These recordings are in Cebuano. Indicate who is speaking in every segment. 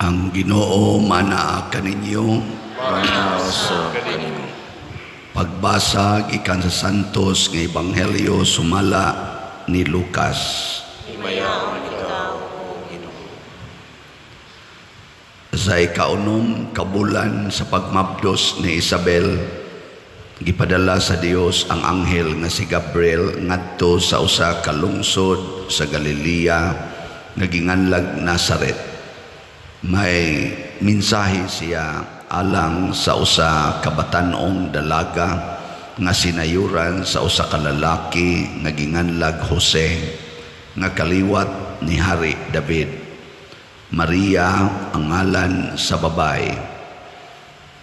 Speaker 1: Ang Ginoo manaa kaninyo.
Speaker 2: Manaa usab kanimo.
Speaker 1: Pagbasa gikan sa Santos nga Ebanghelyo sumala ni Lucas.
Speaker 2: Himayaon ikaw, O Ginoo.
Speaker 1: Sa ikaunom ka bulan sa pagmabdos ni Isabel, gipadala sa Dios ang anghel nga si Gabriel ngadto sa usa ka lungsod sa Galilea nga ginganlag Nazaret. May mensahe siya alang sa usa ka batan-ong dalaga nga sinayuran sa usa ka lalaki nga ginganlag Jose nga kaliwat ni Hari David. Maria ang ngalan sa babae.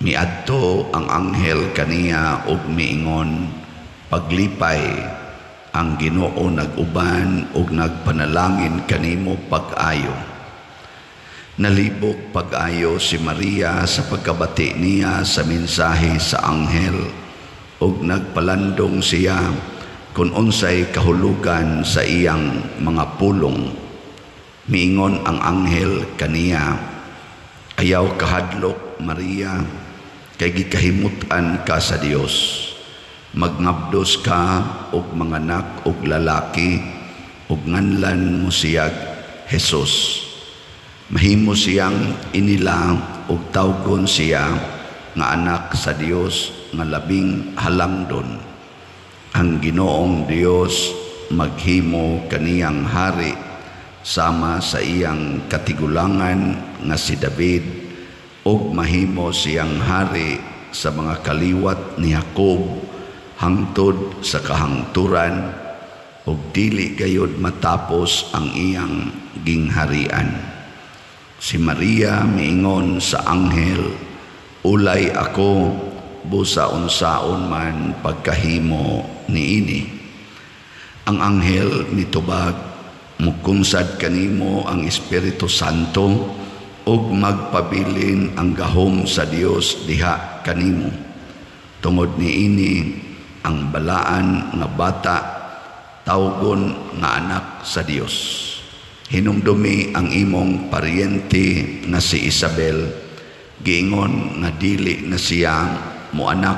Speaker 1: Miadto ang anghel kaniya ug miingon, "Paglipay, ang Ginoo nag-uban ug nagpanalangin kanimo pag-ayo." Nalibok pag-ayo si Maria sa pagkabati niya sa mensahe sa anghel ug nagpalandong siya kung unsay kahulugan sa iyang mga pulong. Miingon ang anghel kaniya, "Ayaw kahadlok, Maria, kay gikahimut-an ka sa Dios. Magngabdos ka og manganak og lalaki ug nganlan mo siyag Jesus. Mahimo siyang inila ug tawgon siya nga anak sa Dios nga labing halangdon. Ang Ginoong Dios maghimo kaniyang hari sama sa iyang katigulangan nga si David, ug mahimo siyang hari sa mga kaliwat ni Jacob hangtod sa kahangturan, ug dili gayud matapos ang iyang gingharian." Si Maria miingon sa anghel, "Ulay ako, busa unsaon man pagkahimo niini?" Ang anghel mitubag, "Mukunsad kanimo ang Espiritu Santo ug magpabilin ang gahom sa Dios diha kanimo. Tungod niini ang balaan nga bata tawgon nga anak sa Dios. Hinumdumi ang imong paryente nga si Isabel, giingon nga dili na siya moanak,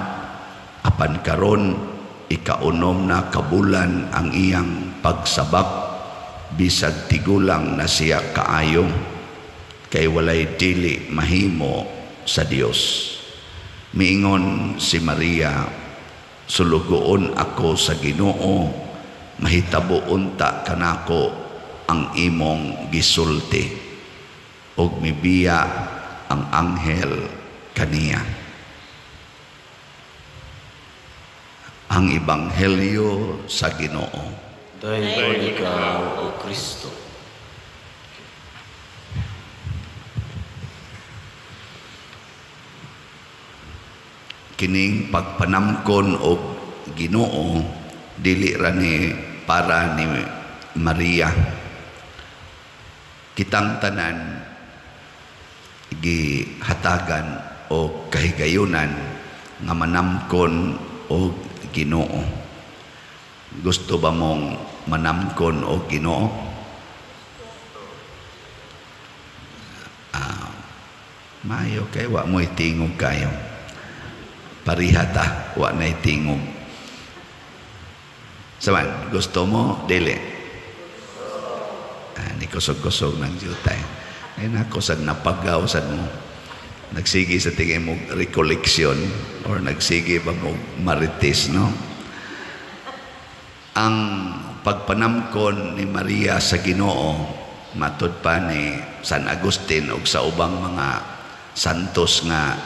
Speaker 1: apan karon ikaunom na kabulan ang iyang pagsabak, bisag tigulang na siya kaayo, kay walay dili mahimo sa Dios." Miingon si Maria, "Sulugoon ako sa Ginoo, mahitabo unta kanako ang imong gisulti." Ug mibiya ang anghel kaniya. Ang Ebanghelyo sa Ginoo.
Speaker 2: Daygon ikaw, O Kristo.
Speaker 1: Kining pagpanamkon og Ginoo dili ra ni para ni Maria. Kitang tanan gihatagan o kahigayunan nga manamkon og Ginoo. Gusto ba mong manamkon og Ginoo? Maayo kay wa mo'y tingog kayo. Pariha ta, wa na'y tingog. Saman, gusto mo? Dili. Ni kusog-kusog ng jutay. Ay nako, sad napagaw sad mo. Nagsige sa tingin mo recollection or nagsige ba mo marites, no? Ang pagpanamkon ni Maria sa Ginoo, matud pa ni San Agustin ug sa ubang mga santos nga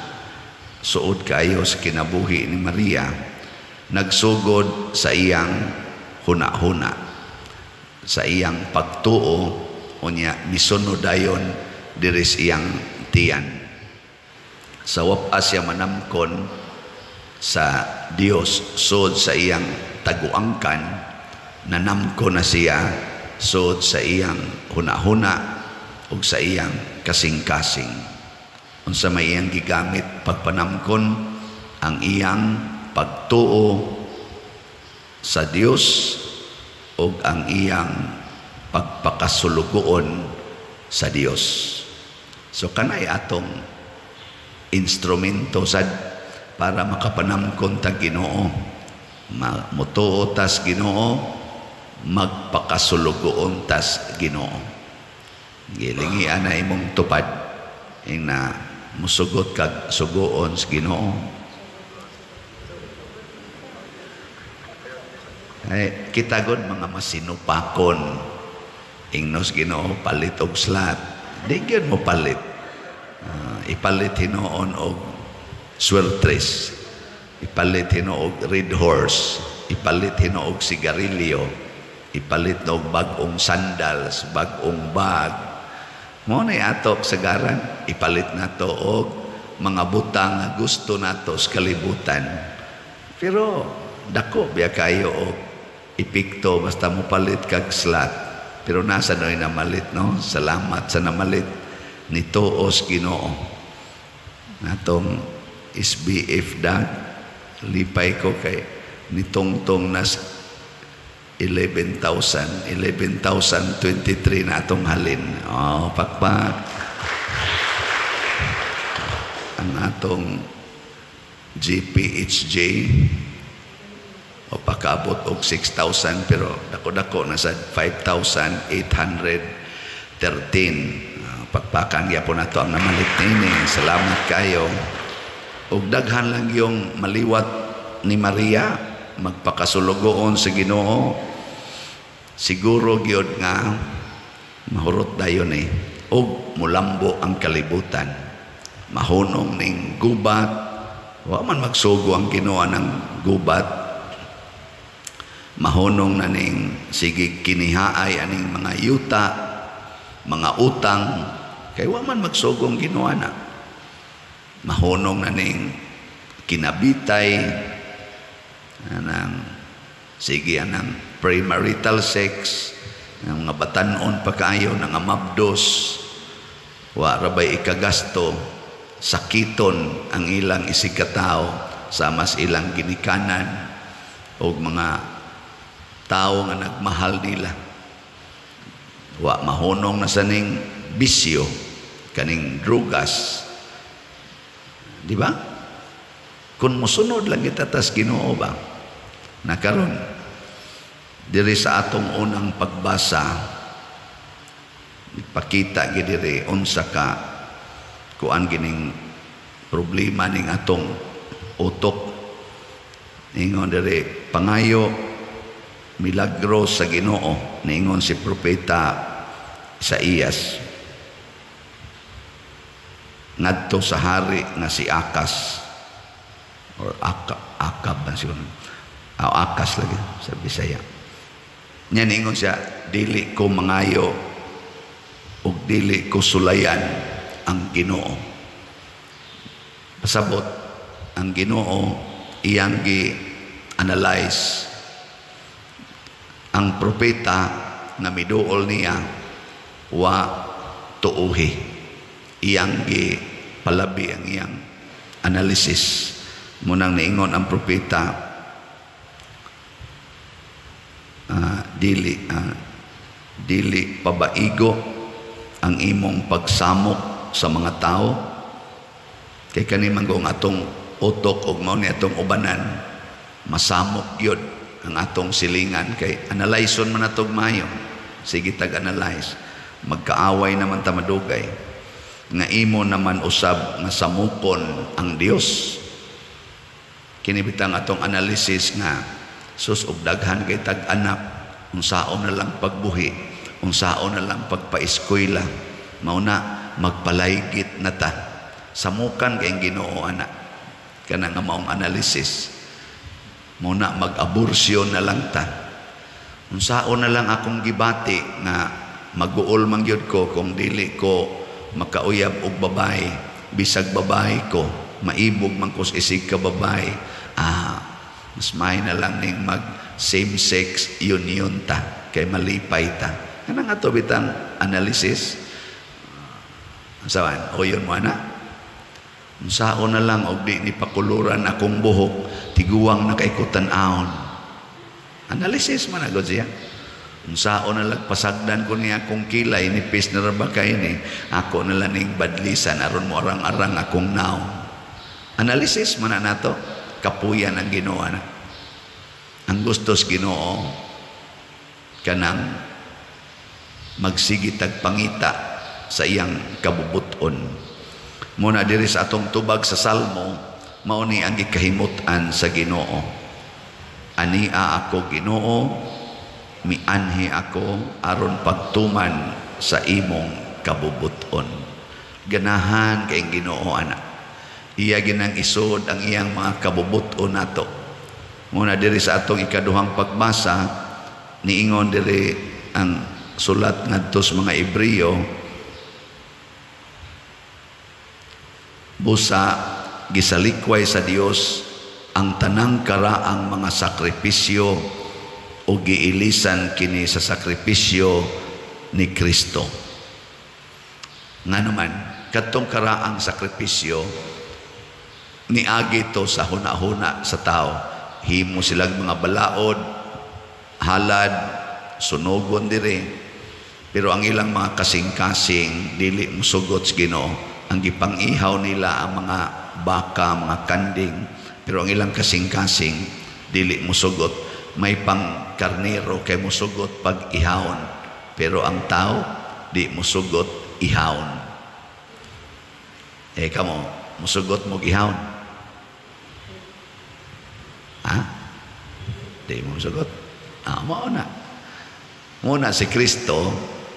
Speaker 1: suod kaayo sa kinabuhi ni Maria, nagsugod sa iyang huna-huna, sa iyang pagtuo, unya misunod dayon diri sa iyang tiyan. Sa wapas siya manamkon sa Dios sud sa iyang taguangkan, nanamkon na siya sud sa iyang huna-huna ug sa iyang kasing-kasing. Unsa may iyang gigamit pagpanamkon? Ang iyang pagtuo sa Dios ug ang iyang pagpakasulugoon sa Dios. So kanay atong instrumento sad para makapanamkon ta Ginoo. Mutuo tas Ginoo, magpakasulugoon tas Ginoo. Gilingian na imong tupad ing na musugot kag sugoon sa Ginoo. Ay, kita god mga masinupakon. Ingnos Ginoo palit og slat. Di gyud mo palit. Ipalit hinuon og swertres. Ipalit hinuon og red horse. Ipalit hinuon og sigarilyo. Ipalit og bag-ong sandals, bag-ong bag. Mao na ato sagaran, ipalit nato og mga butang nga gusto nato sa kalibutan. Pero dako biya kayo og epekto basta mo palit kag slat. Pero nasa noy namalit, no? Salamat sa namalit nituos Ginoo. Natong SBF dag lipay ko kay nitungtong nas 11,000, 11,023 na atong halin. Oh, pakpak. Ang atong GPHJ o pakaabot og 6,000 pero dako-dako na sa 5,813. Pakpakan gyapon nato ang namalit niini. Salamat kayo. Og daghan lang yung maliwat ni Maria magpakasulugoon sa Ginoo. Siguro gyud nga mahurot dayon eh. Og mulambo ang kalibutan. Mahunong ning gubat. Wa man magsugo ang Ginoo ng gubat. Mahunong na ning sige kinihaay aning mga yuta, mga utang, kay wa man magsugo ang Ginoo na. Mahunong na ning kinabitay anang sige anang premarital sex, ang mga batan-on pa kayo, nga mabdos, wa ra bay ikagasto, sakiton ang ilang isigkatao sa mas ilang ginikanan og mga tao nga nagmahal nila. Wa mahunong na sa ning bisyo kaning drugas, di ba? Kung mosunod lang kita tas Ginoo ba? Nakaron diri sa atong unang pagbasa ipakita gid diri unsa ka kuan gining problema ning atong utok. Ingon diri pangayo milagro sa Ginoo, niingon si propeta Isaías ngadto sa hari nga si Akas or Akab ba siguro? Akas lagi sa Bisaya. Nya niingon siya, dili ko mangayo ug dili ko sulayan ang Ginoo. Pasabot ang Ginoo iyang gi-analyze ang propeta nga miduol niya wa tuuhi. Iyang gi palabi ang iyang analysis. Munang niingon ang propeta, dili pabaigo ang imong pagsamok sa mga tao. Kay kani man ang atong utok og mao ni atong ubanan, masamok gyud ang atong silingan kay analyson man atog maayo. Sige tag analyze, magkaaway naman ta madugay nga imo naman usab nga samukon ang Dios. Kini bitang atong analysis nga sus og daghan kay tag-anak, unsaon na lang pagbuhi, unsaon na lang pagpaeskwela, mao na magpalaygit na ta. Samukan kay Ginoo ana kana nga maong analysis. Mao na mag-aborsyon na lang ta. Unsaon na lang akong gibati nga maguol man gyud ko kung dili ko makauyab og babae, bisag babae ko, maibog man ko sa isig ka babae. Mas may na lang ning mag same sex union ta kay malipay ta. Kana nga to bitang analysis. Unsaman? O yun mo ana. Unsaon na lang og di ni pakuluran akong buhok, tiguang nakaikutan-aon. Analysis man agad siya. Unsaon na lang pasagdan ko niya akong kilay, nipis na ra ba kay ni, ako na lang ning badlisan aron mo arang-arang akong naong. Analysis man na nato, kapuyan ang Ginoo na. Ang gustos Ginoo kanang magsigitag pangita sa iyang kabubuton. Muna diri sa atong tubag sa Salmo, mao ni ang gikahimut-an sa Ginoo. Ania ako Ginoo, mianhi ako aron pagtuman sa imong kabubuton. Ganahan kay Ginoo ana. Iya ginang isod ang iyang mga kabubuton nato. Muna diri sa atong ikaduhang pagbasa, niingon diri ang sulat ngadto sa mga Hebreo, busa gisalikway sa Dios ang tanang karaang mga sakripisyo o giilisan kini sa sakripisyo ni Kristo. Ngano man, kadtong karaang sakripisyo niagi to sa huna-huna sa tao. Himo silang mga balaod, halad, sunogon diri. Pero ang ilang mga kasing-kasing dili mosugot sa Ginoo. Ang gipang-ihaw nila ang mga baka, mga kanding, pero ang ilang kasing-kasing dili mosugot. May pang karnero kay mosugot pag ihawon, pero ang tao di mosugot ihawon. Eh kamo, mosugot mo ihawon? Ha? Di mo mosugot? Ah, mao na. Muna si Kristo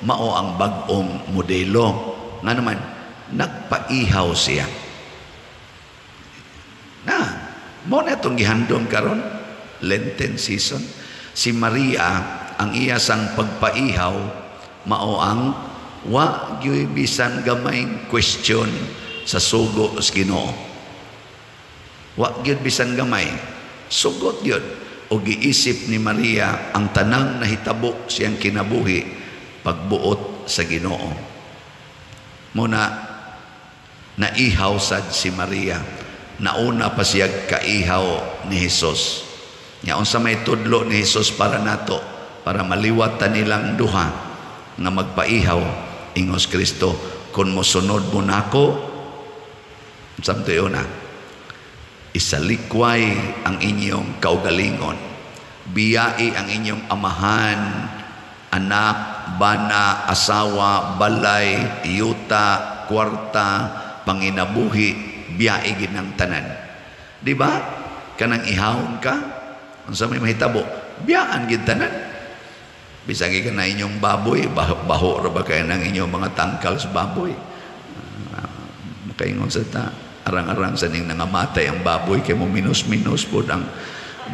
Speaker 1: mao ang bag-ong modelo. Nga naman, nagpaihaw siya. Na, mao na itong gihandom karon, Lenten season. Si Maria, ang iya sang pagpaihaw, mao ang wa gyuy bisan gamay question sa sugo sa Ginoo. Wa gyud bisan gamay, sugot gyud. O giisip ni Maria ang tanang nahitabo siyang kinabuhi pagbuot sa Ginoo. Muna naihaw sad si Maria. Nauna pa siya kaihaw ni Hesus. Nya unsa may tudlo ni Hesus para nato, para maliwat ta nilang duha nga magpaihaw, ingos Kristo, kung mosunod mo nako, samto na, isalikway ang inyong kaugalingon, biyai ang inyong amahan, anak, bana, asawa, balay, yuta, kwarta, panginabuhi, biyai gid ng tanan. Di ba? Kanang ihawon ka, unsa may mahitabo, biyaan gid tanan. Bisan gikan na inyong baboy, baho ra ba kay nang inyong mga tangkal sa baboy? Makaingon sa ta, arang-arang sa ning nangamatay ang baboy kay mo minus-minus pod ang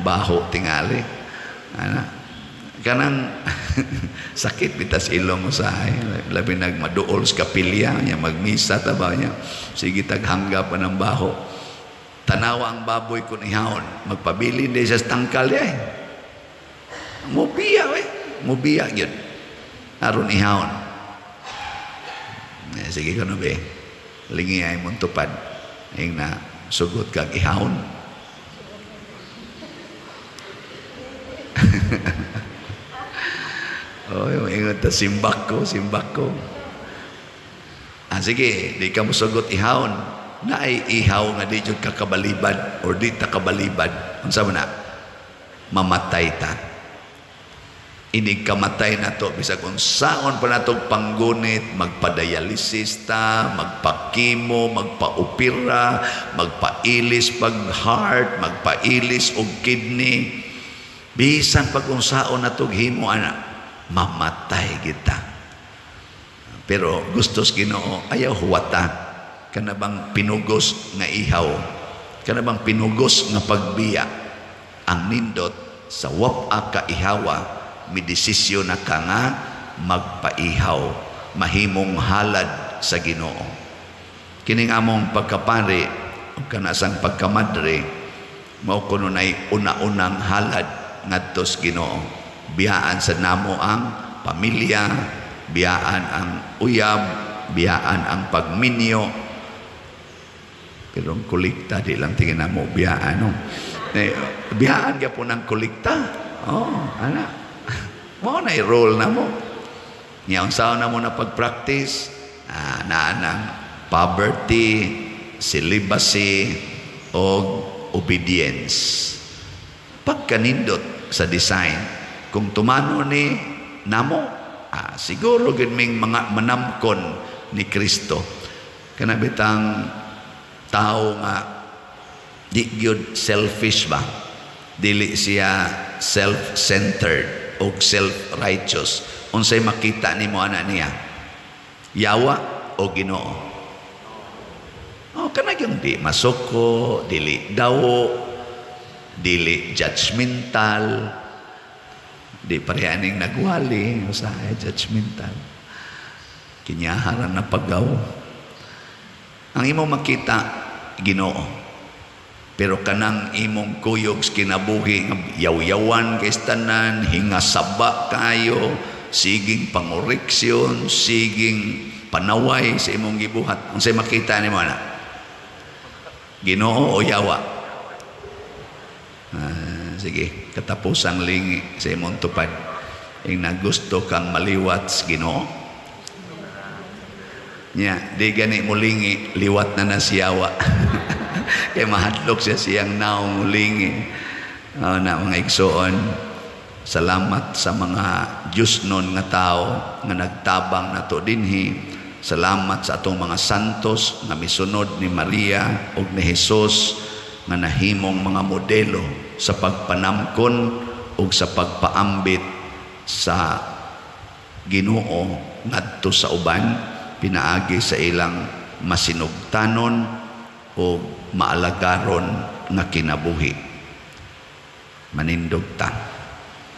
Speaker 1: baho tingali. Ana, kanang sakit bitas ilong usahay, labi nag maduol sa kapilya nya, magmisa ta ba niya, sige taghanggap pa ng baho. Tanawa ang baboy kun ihawon, magpabilin di siya sa tangkal eh. Mubiya eh, mubiya gyud aron ihawon. Eh, sige kuno be, lingi ay mong tupad ing na sugot kag ihawon. Oy, maingon ta, simbak ko, simbak ko. Ah, sige, di ka mosugot ihawon. Naay ihaw nga di jud ka kabalibad or di ta kabalibad. Unsa man na? Mamatay ta. Inig kamatay na to, bisag unsaon pa natong panggunit, magpadialysis ta, magpakimo, magpaopera, magpailis pag heart, magpailis og kidney. Bisan pag unsaon natog himo ana, mamatay kita. Pero gustos Ginoo, ayaw huwata. Kana bang pinugos nga ihaw, kana bang pinugos nga pagbiya. Ang nindot sa wap-a ka ihawa, midesisyon na ka nga magpaihaw, mahimong halad sa Ginoo. Kining among pagkapari o kanasang pagkamadre, mao kuno nay una-unang halad ngadto sa Ginoo. Biyaan sa namo ang pamilya, biyaan ang uyab, biyaan ang pagminyo. Pero ang kolekta di lang tingin namo biyaan, no? Eh, biyaan gyapon ang kolekta. Oh, ana. Mao na role na mo. Nya unsa na mo na pag-practice? Naa nang poverty, celibacy, o obedience. Pagkanindot sa design, kung tumano ni namo, siguro gid ming mga manamkon ni Kristo. Kana bitang tao nga di gyud selfish ba? Dili siya self-centered o self-righteous. Unsay makita nimo ana niya? Yawa o Ginoo? Oh, kana yung di masuko, dili dawo, dili judgmental, di pareha ning nagwali, usahay judgmental. Kinyaharan na paggaw. Ang imong makita, Ginoo. Pero kanang imong kuyog sa kinabuhi, nga yaw-yawan kay tanan, hingasaba kayo, siging pangoreksyon, siging panaway sa imong gibuhat. Unsay makita nimo ana? Ginoo o yawa? Sige, katapusang lingi sa imong tupad. Ing nagusto kang maliwat sa Ginoo. Nya, di gani mulingi, liwat na na siyawa. Kay mahadlok siya siyang naong mulingi. Oh, na mga igsoon, salamat sa mga Diyosnon nga tao nga nagtabang nato dinhi. Salamat sa atong mga santos nga misunod ni Maria ug ni Jesus nga nahimong mga modelo sa pagpanamkon ug sa pagpaambit sa Ginoo ngadto sa uban pinaagi sa ilang masinugtanon o maalagaron nga kinabuhi. Manindog ta.